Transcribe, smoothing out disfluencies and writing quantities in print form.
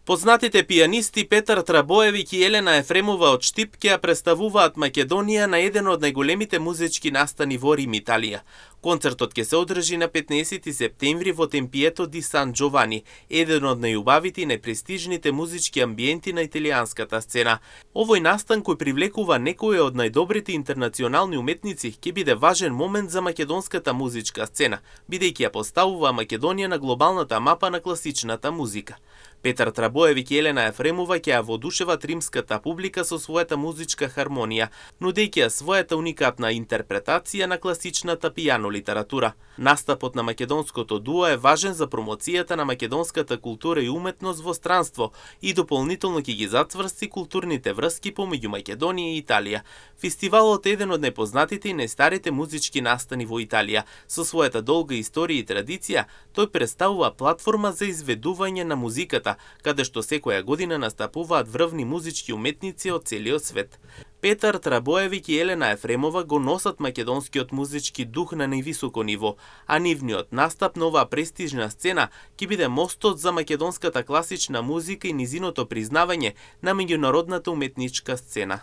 Познатите пијанисти Петар Трабоевиќ и Елена Ефремова од Штип ќе ја представуваат Македонија на еден од најголемите музички настани во Рим, Италија. Концертот ќе се одржи на 15 септември во Темпието ди Сан Џовани, еден од најубавите и најпрестижните музички амбиенти на италијанската сцена. Овој настан кој привлекува некои од најдобрите интернационални уметници ќе биде важен момент за македонската музичка сцена, бидејќи ја поставува Македонија на глобалната мапа на класичната музика. Петар Трабоевиќ и Елена Ефремова ќе ја воодушеват римската публика со својата музичка хармонија, нудејќи ја својата уникатна интерпретација на класичната пијано литература. Настапот на македонското дуо е важен за промоцијата на македонската култура и уметност во странство и дополнително ќе ги зацврсти културните врски помеѓу Македонија и Италија. Фестивалот е еден од најпознатите и најстарите музички настани во Италија. Со својата долга историја и традиција, тој представува платформа за изведување на музиката, каде што секоја година настапуваат врвни музички уметници од целиот свет. Петар Трабоевиќ и Елена Ефремова го носат македонскиот музички дух на највисоко ниво, а нивниот настап на оваа престижна сцена ќе биде мостот за македонската класична музика и низиното признавање на меѓународната уметничка сцена.